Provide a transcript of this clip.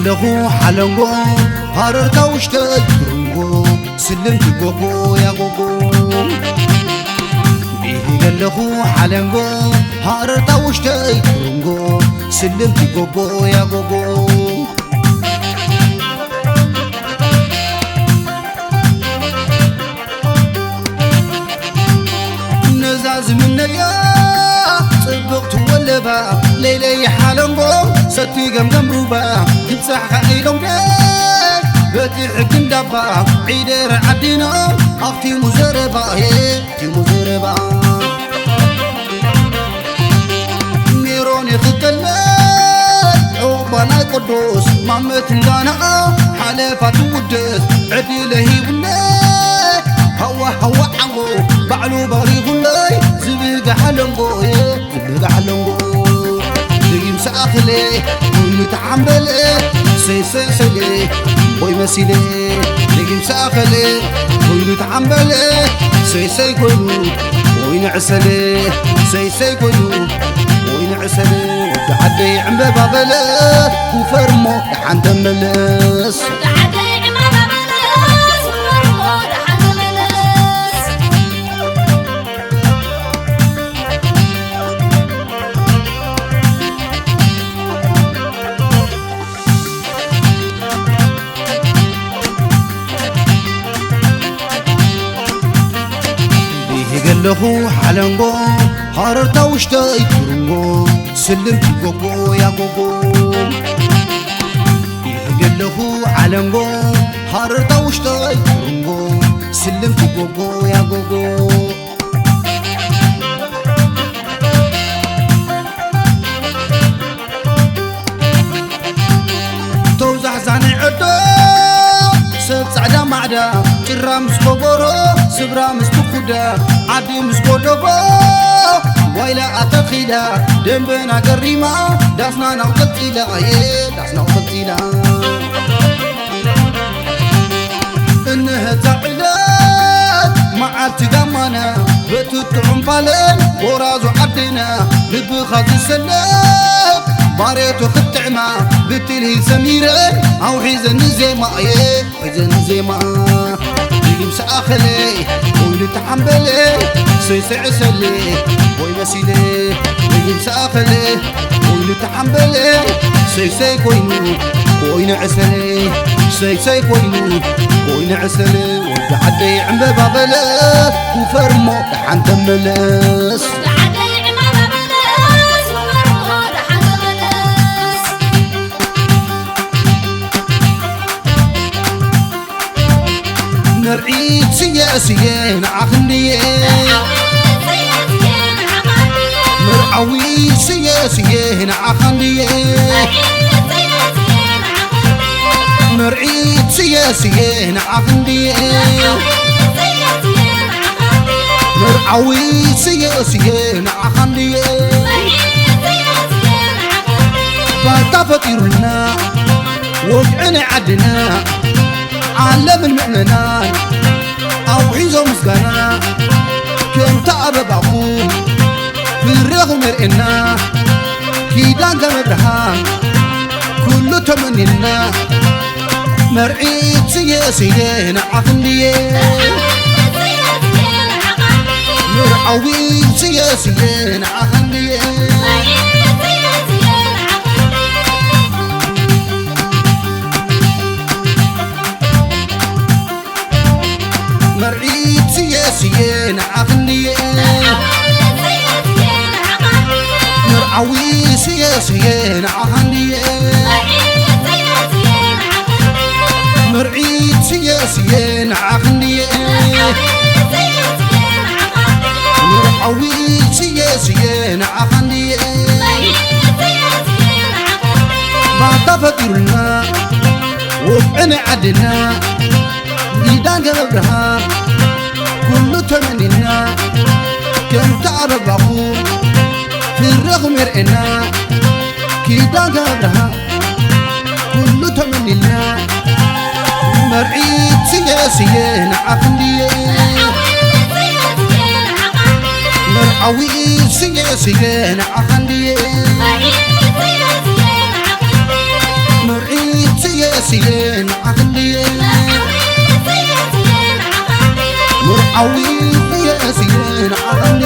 ኣለኹ ሓለንጎ ሃረርታ ውሽጠይ ትርንጎ ስልምቲ ጎጎ ያጎጎ። ቢሂ ገለኹ ሓለንጎ ሃረርታ ውሽጠይ ትርንጎ ስልምቲ ጎጎ ያጎጎ። ነዛ ዝምነያ ጽብቕቲ ወለባ ለይለይ ሓለንጎ ሰቲ ገምገም ሩባ ትብጻሕ ካዒዶም በቲ ሕጊ እንዳባ ዒደር ዓዲና ኣኽቲሙ ዘረባ ኣኽቲሙ ዘረባ። ሜሮን ይኽተለይ ዑቕባ ናይ ቅዱስ ማመት እንዳና ሓለፋ ትውደስ ዕድለ ሂቡለይ ሃዋ ሃዋ ዓንጎ ባዕሉ ባሪኹለይ ዝብጋ ሓለንጎ ዝብጋ ሓለንጎ። ድጊም ሰኣኽለ ኮይኑ ተዓምበለ ሰይሰይሰለ ወይ መሲለ። ድጊም ሰኣኽለ ኮይኑ ተዓምበለ ሰይሰይ ኮይኑ ወይ ንዕሰለ ሰይሰይ ኮይኑ ወይ ንዕሰለ። ወዲ ዓደይ ዕምበባ በለ ኩፈርሞ ደሓን ተመለስ። ቢሂ ገለኹ ሓለንጎ ሃረርታ ውሽጠይ ትርንጎ ስልምቲ ጎጎ ያጎጎ። ቢሂ ገለኹ ሓለንጎ ሃረርታ ውሽጠይ ትርንጎ ስልምቲ ጎጎ ያጎጎ። ተውዛሕዛኒ ዕዶ ሰብ ጻዕዳ ማዕዳ ጭራ ምስ ኮቦሮ ስብራ ምስ ትኩዳ ዓዲ ምስ ጎደቦ ዋይላ ኣተኺላ ደንበና ገሪማ ዳስና ናው ቀጺላ ኣየ ዳስና ናው ቀጺላ። እንሀታ ዕለት መዓልቲ ጋማና በቲ ጥዑም ፋለን ጎራዙ ዓድና ልብኻ ዝሰለብ ባሬቶ ክትጥዕማ ብትልሂል ሰሚረን ኣውሒዘኒ ዜማ እየ ኣውሒዘኒ ዜማ። ድግም ሰኣኸለ ኮይኑ ተሓምበለ ሰይሰይ ዕሰለ ወይ መሲለ። ድግም ሰኣኸለ ኮይኑ ተሓምበለ ሰይሰይ ኮይኑ ኮይኑ ዕሰለ ሰይሰይ ኮይኑ ኮይኑ ዕሰለ። ወዲ ዓደይ ዕምበባ በለ ኩፈርሞ ደሓን ተመለስ። መርዒት ስየ ስየ ንዓኽንድየ መርዓዊ ስየ ስየ ንዓኽንድየ መርዒት ስየ ስየ ንዓኽንድየ መርዓዊ ስየ ስየ ንዓኽንድየ ባታ ፈጢሩልና ወግዒ ናይ ዓድና ዓለምን ምእመናን ኣውሒዞ ምስጋና ከምቲ ኣበባኹም ፍሬኹም የርእየና ኪዳን ከመብርሃ ኩሉ ተመኒልና መርዒት ስየ ስየ ንዓኽንድየ መርዓዊ ስየ ስየ ንዓኽንድየ መርዒት ስየ ስየ ንዓኽንድየ መርዓዊ ስየ ስየ ንዓኽንድየ መርዒት ስየ ስየ ንዓኽንድየ መርዓዊ ስየ ስየ ንዓኽንድየ ባታ ፈጢሩልና ወፍዕነ ዓድና ኪዳን ገብረብርሃን ኩሉ ተመኒና ከምቲ ኣበባኹም ፍረኹም የርእየና ኪዳን ገብረብርሃን ኩሉ ተመኒና መርዒት ስየ ስየ ንዓኽንድየ መርዓዊ ስየ ስየ ንዓኽንድየ መርዒት ስየ ንዓኽንድየ መርዓዊ ስየ ስየ ንዓኽን